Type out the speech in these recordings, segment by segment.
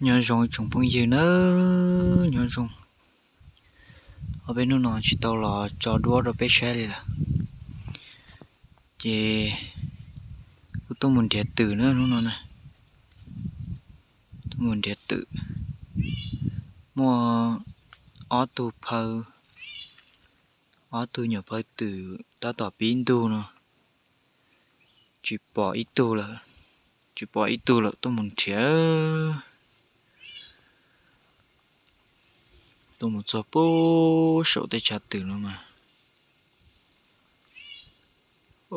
Nyob zoo tsoom phooj ywg nawb, nyob zoo. Ob peb hnub no tsis tau los tso duab rau peb saib li lawm. Ces kuv tuaj mus nrhiav twm na hnub no na. Tuaj mus nrhiav twm. Muaj ob tug phaw, ob tug nyuam phaw twm tab tom pib ntug no. Tsis pom ib tug lawm, tsis pom ib tug lawm, tuaj mus nrhiav. Tuaj mus txog puag saum tej tshav twm no mas,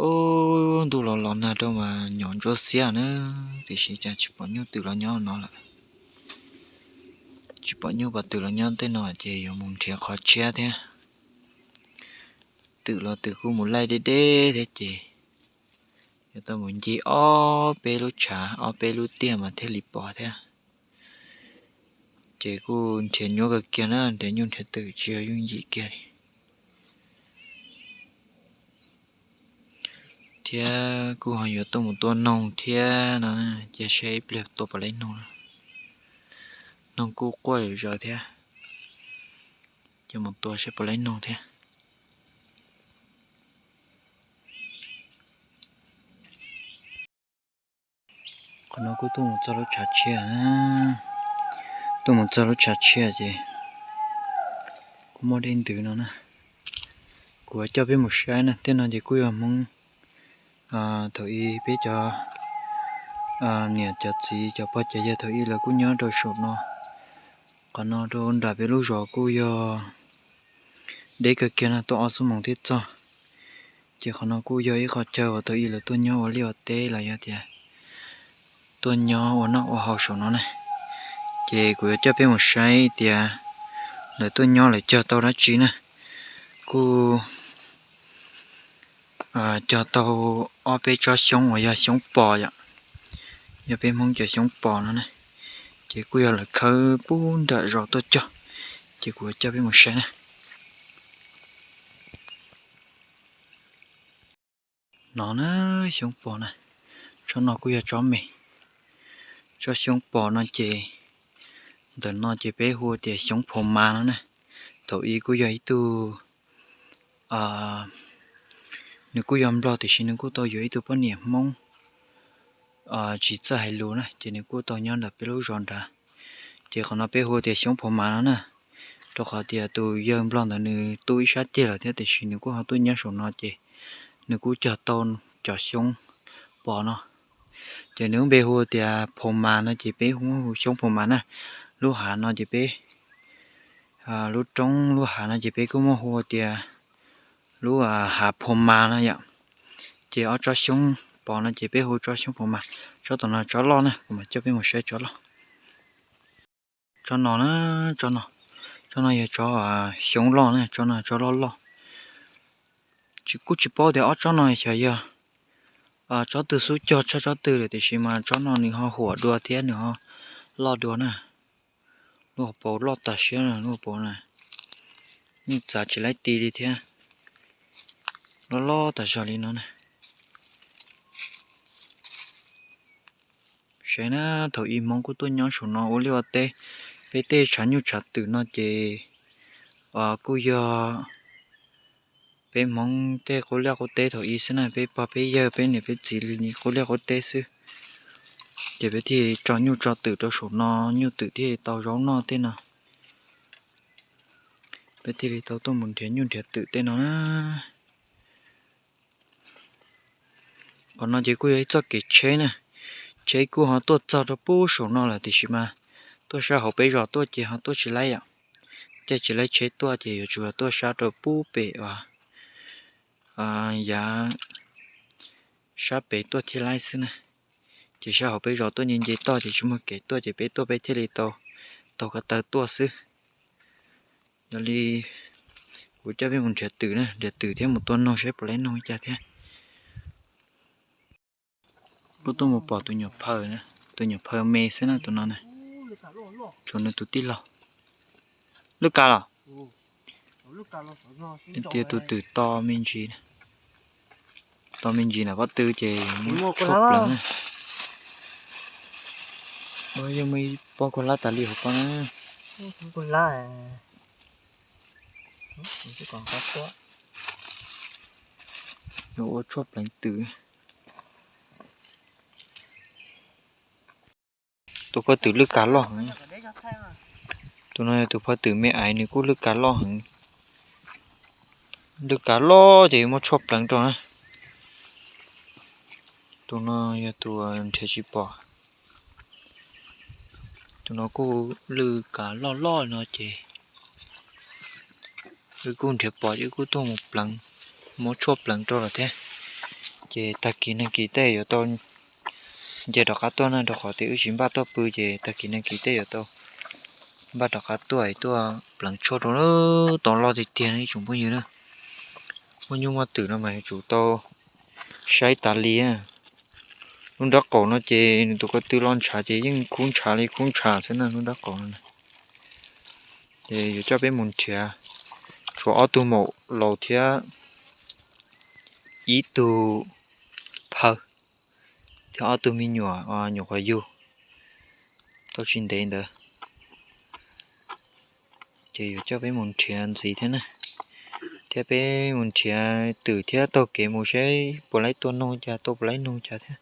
ub, ntuj los los nag rau mas nyuam ntsuab xiab na, tiam sis cas tsis pom nyuj twm los nyob no lawm. Tsis pom nyuj pom twm los nyob tej no ces yuav mus nrhiav qhov tshiab thiab. Twm los twm kuj mus laij deb deb thiab ces yuav tau mus ncig ob peb lub tshav ob peb lub tiaj mas thiaj li pom thiab. Ces kuj nrhiav nyuaj kawg kiag na, nrhiav nyuj nrhiav twm tsis yog yooj yim kiag li. Thiab kuj ho yuav tuaj mus tua noog thiab no, cia saib ib pliag tua puas laib noog. Noog kuj quaj zom zaws thiab, ces mus tua saib puas laib noog thiab. Qhov no kuj tuaj mus txog lub tshav tshiab, tuaj mus txog lub tshav tshiab ces kuj muaj dej ntws no na. Kuv coj peb mus saib na, tej no ces kuj yog Hmoob thaum ub peb cov niam cov txiv cov pog cov yawg thaum ub lawv kuj nyob rau saum no. Qhov no rau nram peb lub zos kuj yog deb kawg kiag no, tuaj ob xuab moos thiaj txog. Ces qhov no kuj yog ib qho chaw uas thaum ub lawv tuaj nyob ua liaj ua teb los yog tias tuaj nyob ua noj ua haus saum no na. Ces kuv yuav coj peb mus saib tias lawv tuaj nyob lawv cog tau dab tsi na. Kuj cog tau ob peb tsob xyoob uas yog xyoob pos yom, yog peb Hmoob cov xyoob pos no na. Ces kuj yog lawv khawb pub nram zos tuaj cog. Ces kuv yuav coj peb mus saib na. No na, xyoob pos na, tsob no kuj yog tsob me. Tsob xyoob pos no ces, ntawm no ces peb hu tias xyoob phos mas no na. Thaum ub kuj yog ib tug, nws kuj yog nplog tiam sis nws kuj tau yuav ib tug poj niam Hmoob tsis txawj hais lus na, ces nws kuj tau nyob nram peb lub zos nrad. Ces qhov no peb hu tias xyoob phos mas no na, rau qhov tias tus yawg nplog ntawd nws tu ib sab ceg lawm thiab tiam sis nws kuj ho tuaj nyob saum no ces nws kuj cog tau cov xyoob pos no. Ces nws lub npe hu tias phos mas no ces peb hu xyoob phos mas na. Lub hav no ces peb, lub roob lub hav no ces peb kuj muaj hu tias lub hav phos mas no yom. Ces ob tsob xyoob pos no ces peb hu tsob xyoob phos mas. Tsob tom no tsob loj na, kuv mam coj peb mus saib tsob loj. Tsob no na, tsob no, tsob no yog tsob xyoob loj na, tsob no tsob loj loj. Tsis, kuj tsis paub tias ob tsob no xyov yog tsob twg xub cog tshaj tsob twg lawm tiam sis mas tsob no nws ho huam dua thiab nws ho loj dua na. Lub hauv paus loj tas siab na, lub hauv paus na, yeej txav tsis laib ti li thiab. Loj loj tas zog li no na. Saib na, thaum ub Hmoob kuj tuaj nyob saum no ua liaj ua teb. Peb tej tshav nyuj tshav twm no ces kuj yog peb Hmoob tej qub liaj qub teb thaum ub xwb na, peb pog peb yawg peb niam peb txiv li qub liaj qub teb xwb. Ces peb thiaj li tso nyuj tso twm rau saum no, nyuj twm thiaj li tau zaub noj tej no. Peb thiaj li tau tuaj mus nrhiav nyuj nrhiav twm tej no na. Qhov no ces kuj yog ib txoj kev tsheb na, tsheb kuj ho tuaj txog rau pub saum no lawm tiam sis mas tuaj sab hauv peb zos tuaj ces ho tuaj tsis laib yom. Caij tsis laib tsheb tuaj ces yuav tsum tuaj sab rau pub pem uas yav sab pem tuaj thiaj laib xwb na. Ces sab hauv peb zos tuaj nce nce toj ces tsis muaj kev tuaj ces peb tuaj peb thiaj li tau taug ko taw tuaj xwb. Yog li kuv coj peb mus nrhiav twm na, nrhiav twm thiab mus tua noog saib puas laib noog li cas thiab. Kuj tuaj mus pom tus nyuam phaw, tus nyuam phaw me xwb na tus no na. Tshuav nws tus tij laug. Lub kav los? Tias tus twm to me ntsis, to me ntsis nram pob tw ces tshuab plaws na. Yog muaj ib pob kua hlab tas li hauv pob na. Kua hlab. Yuav ua tshuaj pleev twm. Tus phaj twm lwj kav loj heev. Tus no yog tus phaj twm me aiv, nws kuj lwj kav loj heev. Lwj kav loj ces muab tshuaj pleev rau na. Tus no yog tus nrhiav tsis pom. Tus no kuj lwj kav loj loj no ces wb kuj nrhiav pom ces wb kuj tuaj mus pleev, muab tshuaj pleev rau lawm thiab. Ces tag kis nag kis tej yuav tau nce rov qab tuaj na, rau qhov tias wb tsis npaj tuaj pw ces tag kis nag kis tej yuav tau npaj rov qab tuaj, tuaj pleev tshuaj rau tau loj tiag tiag ib tsoom phooj ywg na. Muaj nyuj muaj twm no mas yuav tsum tau saib tas li. Lub nrab qaum no ces nws tus ko tw los ntshav ces yeej khub ntshav li khub ntshav xwb na lub nrab qaum no. Ces yuav coj peb mus nrhiav, tshuav ob tug maum laus thiab ib tug phaw thiab ob tug me nyuam nyuam qhuav yug tau tsis ntev ntawd. Ces yuav coj peb mus nrhiav ntxiv thiab na, thiab peb mus nrhiav twm thiab taug kev mus seb puas laib tua noog cas, tua puas laib noog cas thiab.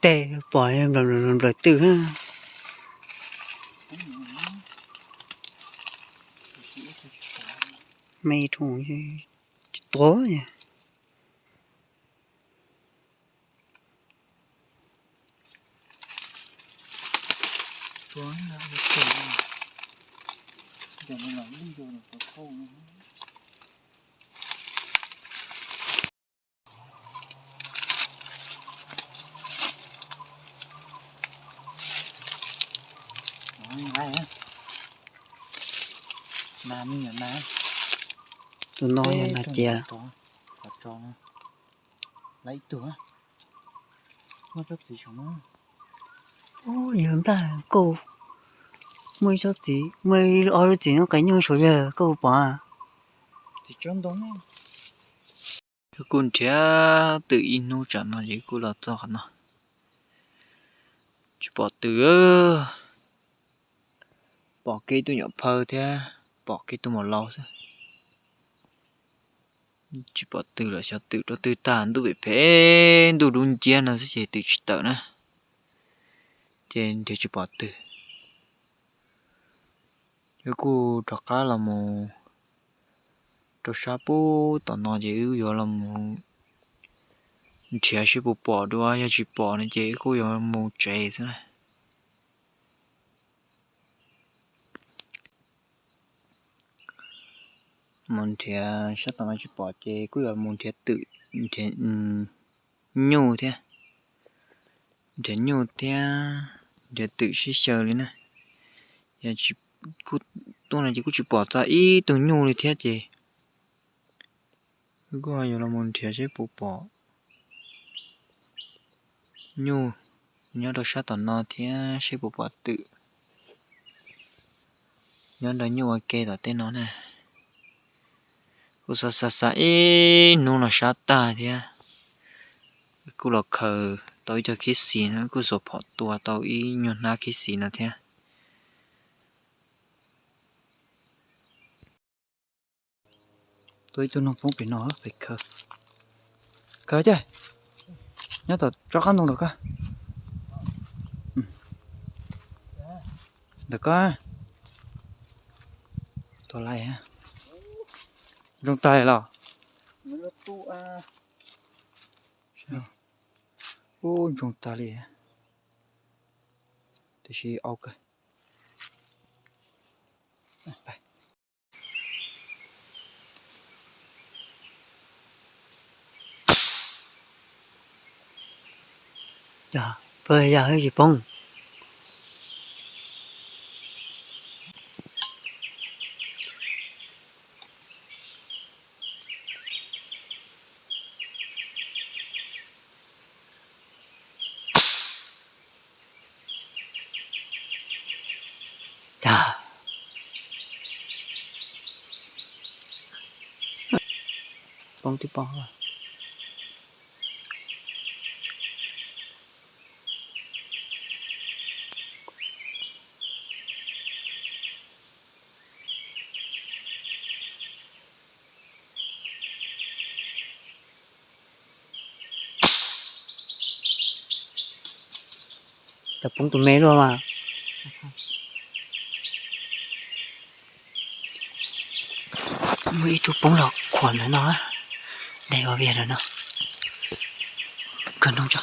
Tej pom nplawm nplawm twm. Me rau tsis tuav. Tus no yog nas cias. Yawg nplaj, koj muaj ib tsob txiv, muaj ob lub txiv nyob qev nyuj saum yawg, koj puas pom? Wb kuj nrhiav twm ib hnub tsam no ces wb kuj los txog qhov no. Tsis pom twm, pom kiag ib tug nyuam phaw thiab pom kiag tus maum laus xwb. Tsis pom twm lawm, xyov twm rau twg tag, ntuj phem phem ntuj dub nciab no xwb ces twm tsis tawm na, ces nrhiav tsis pom twm. Wb kuj rov qab los mus rau sab pub tom no ces wb yuav los mus nrhiav seb puas pom dua, yog tsis pom no ces wb kuj yuav mus tsev xwb na. Mus nrhiav sab tom no tsis pom ces kuj yuav mus nrhiav twm, nrhiav nyuj thiab, nrhiav nyuj thiab nrhiav twm sib xyaw li na. Yog kuj tuaj no ces kuj tsis pom txog ib tug nyuj li thiab ces wb kuj yuav los mus nrhiav seb puas pom nyuj nyob rau sab tom no thiab seb puas pom twm nyob nrog nyuj ua ke tom tej no na. Kuj xav xav xav ib hnub no sab tag thiab, kuj los khaws tau ib co khib xis no, kuj xuas phom tua tau ib nyuag hnab khib xis no thiab. Tua ib tug noog poob pem no, pem khaws. Khaws cas, nyob tom tsob qab ntoo ntawm ko. Ntawm ko. Tua lawm. Zoo tag los? Ub, zoo tag li. Tiam sis au kawg. Pais. Yog, yog tsis poob. Poob twb poob. Cov poob tus me luaj mas. Muaj ib tug poob los khuam ntawm no, dai ua vias ntawm no. Kawg noo tso.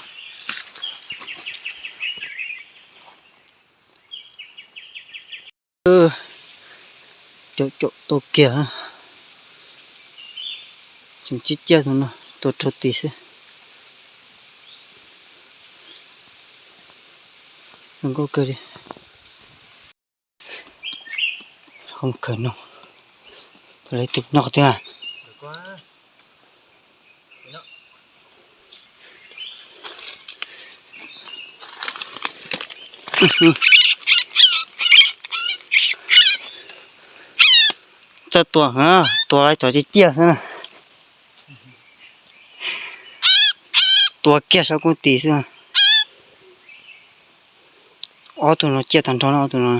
Caum caum tau kiag, tseem ciaj ciaj tus no tua raug tim xwb. Zoo nkauj kawg li. Hoob khawm noog, tus lawv tus noj tiag. Txawj tua, tua lawv cov ciaj ciaj xwb na. Tua kiag saum kooj tis xwb. Ob tug no ciaj tag nrho na, ob tug no.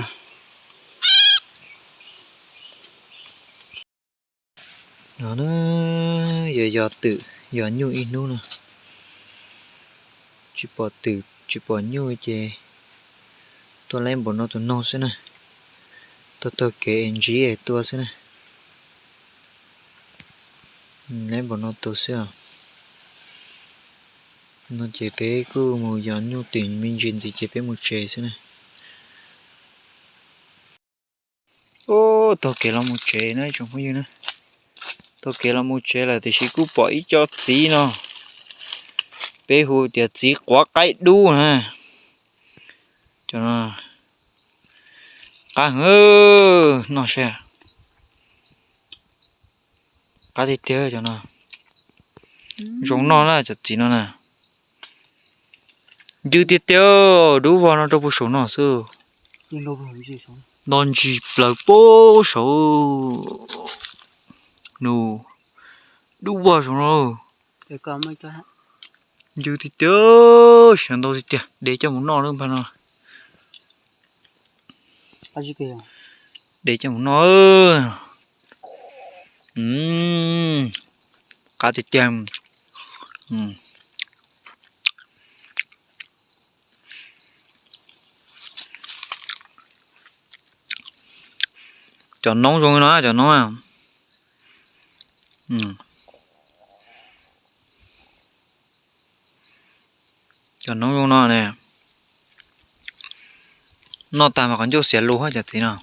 No na, yog yog twm yog nyuj ib hnub no, tsis pom twm tsis pom nyuj ces tuaj laib npaum no tus noog xwb na. Taug taug kev es ntsib es tua xwb na. Laib npaum no tus xwb os. No ces peb kuj mus yos nyuj twm me ntsis ntxiv ces peb mus tsev xwb na. Taug kev los mus tsev na tsoom phooj ywg na. Taug kev los mus tsev lawm tiam sis kuj pom ib co txiv no, peb hu tias txiv quav qaib dub na. Cov no qab heev, noj saib. Qab tiag tiag cov no. Zoo noj na cov txiv no na. Ncw tiag tiag, dub vog no rau puag saum no xwb. Nto ntsis plaws puag saum. Nus, dub vog saum no. Ncw tiag tiag, siav ntau tiag tiag, de coj mus noj lub npag no. De coj mus noj. Qab tiag tiag. Cov noob zoo no, cov noob. Cov noob zoo no ne. Noj tag mas qhov ncauj xiav lus cov txiv no.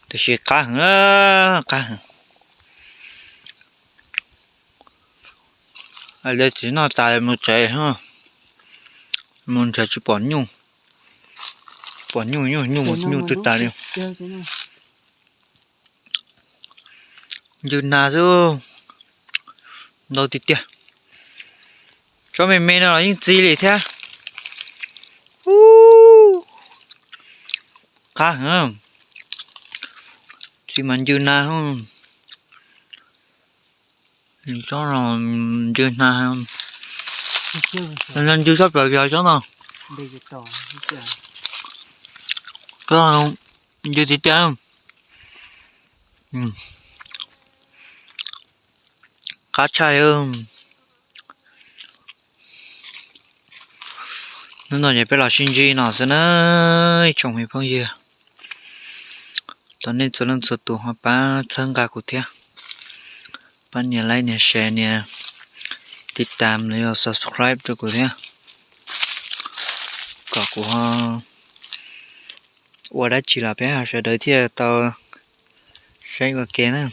Tiam sis qab heev, qab heev. Txiv noj tas mus tsev, mus nrhiav tsis pom nyuj. Pom nyuj, nyuj, nyuj twb tas li. Ncw nag xwb, ntau tiag tiag. Tsob me me no los yeej txi li thiab. Qab heev. Txi mas ncw nag. Tsob no ncw nag. Ncw tsob plaws yog tsob no. Tsob no ncw tiag tiag. Qab tshaj. Hnub no ces peb los sib ntsib no xwb na, ib tsoom me phooj ywg. Thov nej txhua leej txhua tus ho pab txhawb nqa kuv thiab. Pab nias like, nias share, nias tiv tam los yog subscribe rau kuv thiab, kom kuv ho ua dab tsi los peb ho sawv daws thiaj tau saib ua ke na.